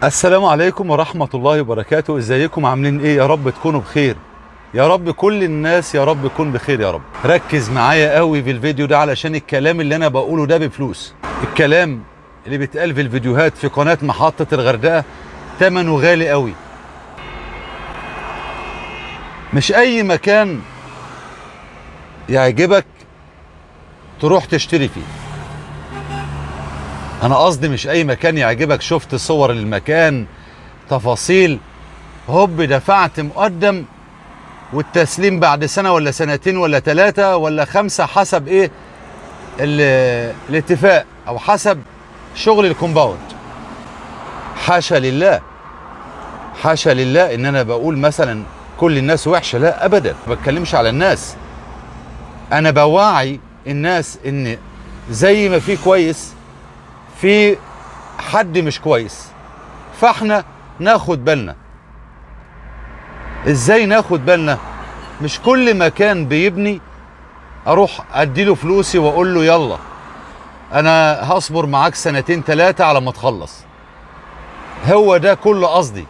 السلام عليكم ورحمة الله وبركاته. ازيكم عاملين ايه؟ يا رب تكونوا بخير يا رب، كل الناس يا رب تكون بخير يا رب. ركز معايا قوي في الفيديو ده علشان الكلام اللي انا بقوله ده بفلوس. الكلام اللي بيتقال في الفيديوهات في قناة محطة الغردقة تمنه غالي قوي. مش اي مكان يعجبك تروح تشتري فيه. انا قصدي مش اي مكان يعجبك، شفت صور للمكان، تفاصيل، هوب دفعت مقدم والتسليم بعد سنة ولا سنتين ولا 3 ولا 5 حسب ايه الاتفاق او حسب شغل الكومباوند. حاشا لله، حاشا لله ان انا بقول مثلا كل الناس وحشة، لا ابدا، ما بتكلمش على الناس. انا بوعي الناس ان زي ما في كويس في حد مش كويس، فاحنا ناخد بالنا. ازاي ناخد بالنا؟ مش كل مكان بيبني اروح اديله فلوسي واقول له يلا انا هصبر معاك 2 3 على ما تخلص. هو ده كل قصدي،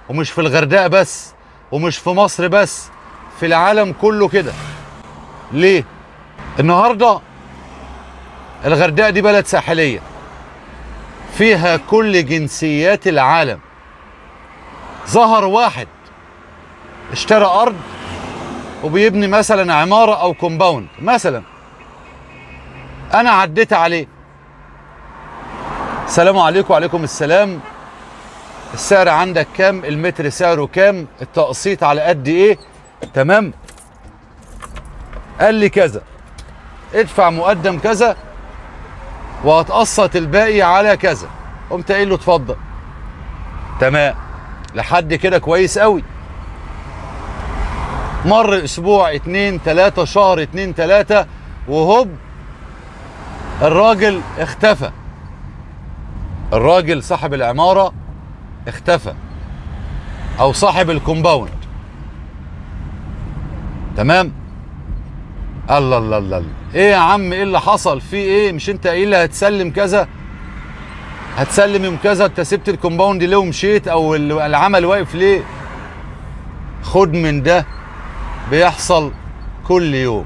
ومش في الغردقة بس ومش في مصر بس، في العالم كله كده. ليه؟ النهاردة الغردقة دي بلد ساحلية فيها كل جنسيات العالم. ظهر واحد اشترى أرض وبيبني مثلا عمارة أو كومباوند مثلا، أنا عديت عليه، السلام عليكم. وعليكم السلام، السعر عندك كام؟ المتر سعره كام؟ التقسيط على قد ايه؟ تمام. قال لي كذا، ادفع مقدم كذا وهتقسط الباقي على كذا. قمت قايل له اتفضل، تمام، لحد كده كويس قوي. مر اسبوع 2 3، شهر 2 3، وهوب الراجل اختفى. الراجل صاحب العمارة اختفى، او صاحب الكومباوند. تمام. الله الله الله الله، ايه يا عم، ايه اللي حصل؟ في ايه؟ مش انت ايه اللي هتسلم كذا، هتسلم يوم كذا، انت سبت الكومباوند ليه ومشيت، او العمل واقف ليه؟ خد من ده، بيحصل كل يوم.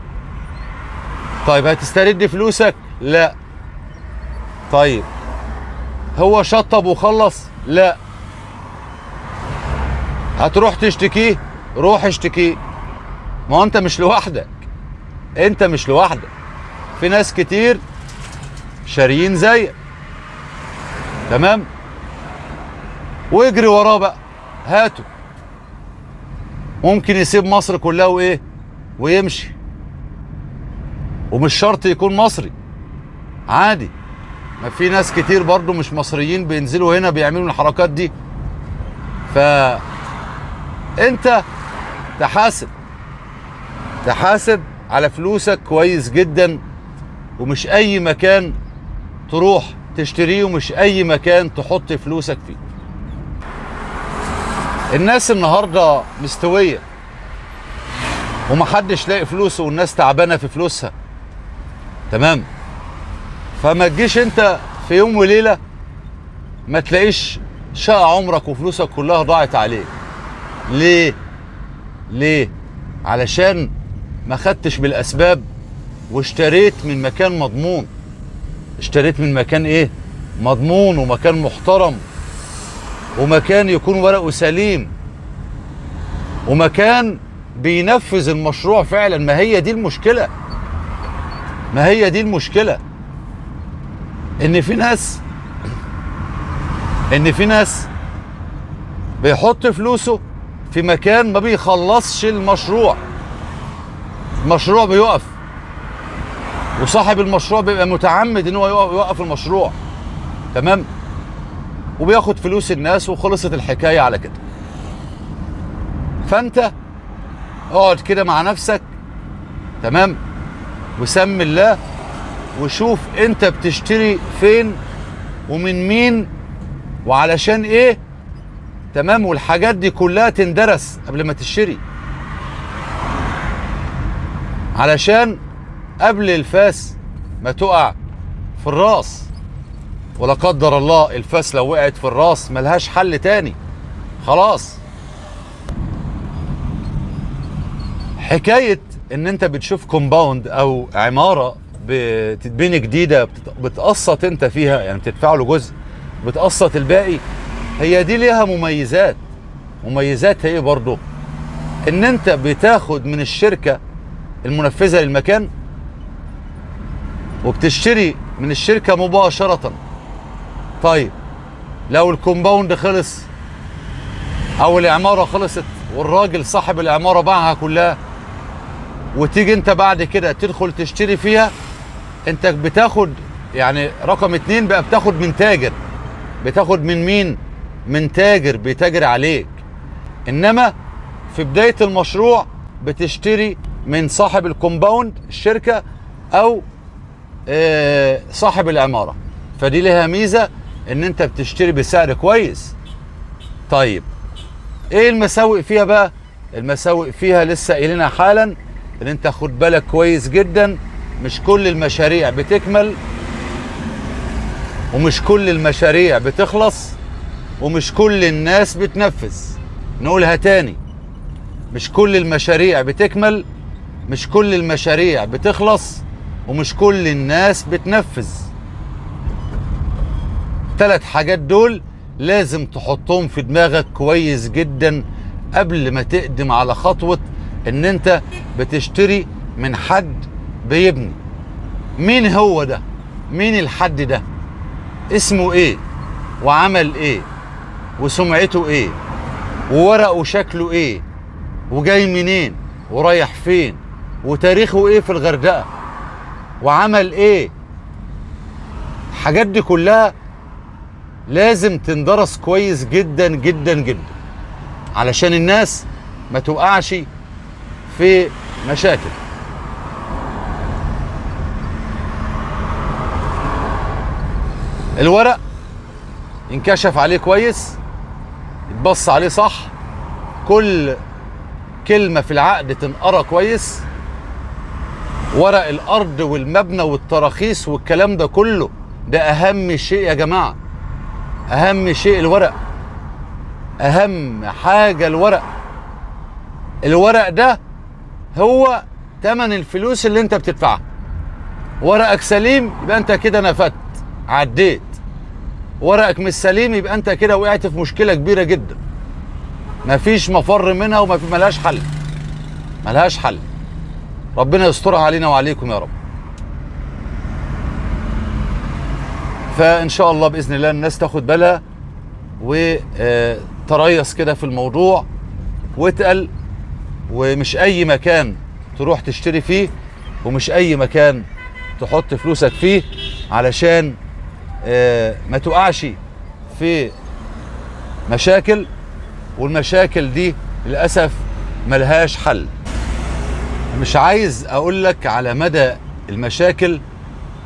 طيب هتسترد فلوسك؟ لا. طيب هو شطب وخلص؟ لا. هتروح تشتكيه؟ روح اشتكيه. ما هو انت مش لوحدك، انت مش لوحدك، في ناس كتير شاريين زيك. تمام. واجري وراه بقى، هاته، ممكن يسيب مصر كلها وايه ويمشي، ومش شرط يكون مصري، عادي، ما في ناس كتير برضو مش مصريين بينزلوا هنا بيعملوا الحركات دي. ف انت تحاسب، تحاسب على فلوسك كويس جدا، ومش اي مكان تروح تشتريه، ومش اي مكان تحط فلوسك فيه. الناس النهارده مستوية ومحدش لاقي فلوسه، والناس تعبانة في فلوسها. تمام. فما تجيش انت في يوم وليلة ما تلاقيش شقة عمرك وفلوسك كلها ضاعت عليك. ليه؟ ليه؟ علشان ما خدتش بالاسباب واشتريت من مكان مضمون. اشتريت من مكان ايه؟ مضمون، ومكان محترم، ومكان يكون ورقة سليم، ومكان بينفذ المشروع فعلا. ما هي دي المشكلة، ما هي دي المشكلة، ان في ناس، ان في ناس بيحط فلوسه في مكان ما بيخلصش المشروع، المشروع بيقف، وصاحب المشروع بيبقى متعمد ان هو يوقف المشروع. تمام. وبياخد فلوس الناس وخلصت الحكاية على كده. فانت اقعد كده مع نفسك، تمام، وسم الله، وشوف انت بتشتري فين ومن مين وعلشان ايه. تمام. والحاجات دي كلها تندرس قبل ما تشتري، علشان قبل الفاس ما تقع في الراس. ولا قدر الله الفاس لو وقعت في الراس ملهاش حل تاني خلاص. حكاية ان انت بتشوف كومباوند او عمارة بتتبني جديدة بتقسط انت فيها، يعني بتدفع له جزء بتقسط الباقي، هي دي ليها مميزات. مميزاتها ايه برضو؟ ان انت بتاخد من الشركة المنفذة للمكان وبتشتري من الشركة مباشرة. طيب لو الكومباوند خلص او العمارة خلصت والراجل صاحب العمارة باعها كلها، وتيجي انت بعد كده تدخل تشتري فيها، انت بتاخد يعني رقم 2 بقى، بتاخد من تاجر. بتاخد من مين؟ من تاجر بيتاجر عليك. انما في بداية المشروع بتشتري من صاحب الكومباوند الشركة او صاحب العمارة، فدي لها ميزة ان انت بتشتري بسعر كويس. طيب ايه المساوئ فيها بقى؟ المساوئ فيها لسه قايلينها حالا، ان انت خد بالك كويس جدا، مش كل المشاريع بتكمل، ومش كل المشاريع بتخلص، ومش كل الناس بتنفذ. نقولها تاني، مش كل المشاريع بتكمل، مش كل المشاريع بتخلص، ومش كل الناس بتنفذ. 3 حاجات دول لازم تحطهم في دماغك كويس جدا قبل ما تقدم على خطوة ان انت بتشتري من حد بيبني. مين هو ده؟ مين الحد ده؟ اسمه ايه؟ وعمل ايه؟ وسمعته ايه؟ وورقة شكله ايه؟ وجاي منين؟ ورايح فين؟ وتاريخه ايه في الغردقة؟ وعمل ايه؟ الحاجات دي كلها لازم تندرس كويس جدا جدا جدا علشان الناس ما تقعش في مشاكل. الورق ينكشف عليه كويس، يتبص عليه صح، كل كلمة في العقد تنقرأ كويس، ورق الأرض والمبنى والتراخيص والكلام ده كله، ده أهم شيء يا جماعة. أهم شيء الورق، أهم حاجة الورق. الورق ده هو تمن الفلوس اللي انت بتدفعها. ورقك سليم يبقى انت كده نفدت، عديت. ورقك مش سليم يبقى انت كده وقعت في مشكلة كبيرة جدا، مفيش مفر منها وما في، ملهاش حل، ملهاش حل. ربنا يسترها علينا وعليكم يا رب. فان شاء الله باذن الله الناس تاخد بالها وتريث كده في الموضوع واتقل، ومش اي مكان تروح تشتري فيه، ومش اي مكان تحط فلوسك فيه، علشان ما تقعش في مشاكل، والمشاكل دي للأسف ملهاش حل. مش عايز اقول لك على مدى المشاكل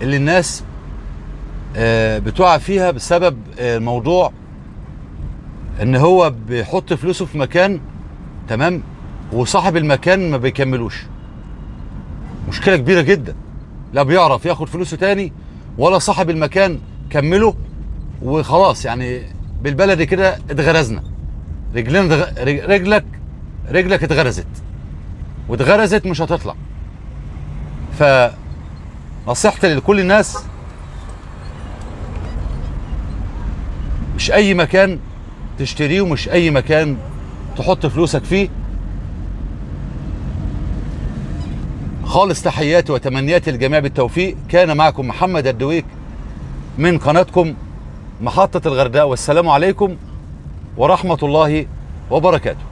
اللي الناس بتقع فيها بسبب الموضوع ان هو بيحط فلوسه في مكان، تمام، وصاحب المكان ما بيكملوش. مشكلة كبيرة جدا، لا بيعرف ياخد فلوسه تاني ولا صاحب المكان كمله، وخلاص يعني بالبلدي كده اتغرزنا، رجلنا رجلك اتغرزت، واتغرزت مش هتطلع. فنصيحتي لكل الناس، مش اي مكان تشتريه ومش اي مكان تحط فلوسك فيه. خالص تحياتي وتمنياتي للجميع بالتوفيق. كان معكم محمد الدويك من قناتكم محطة الغردقة، والسلام عليكم ورحمة الله وبركاته.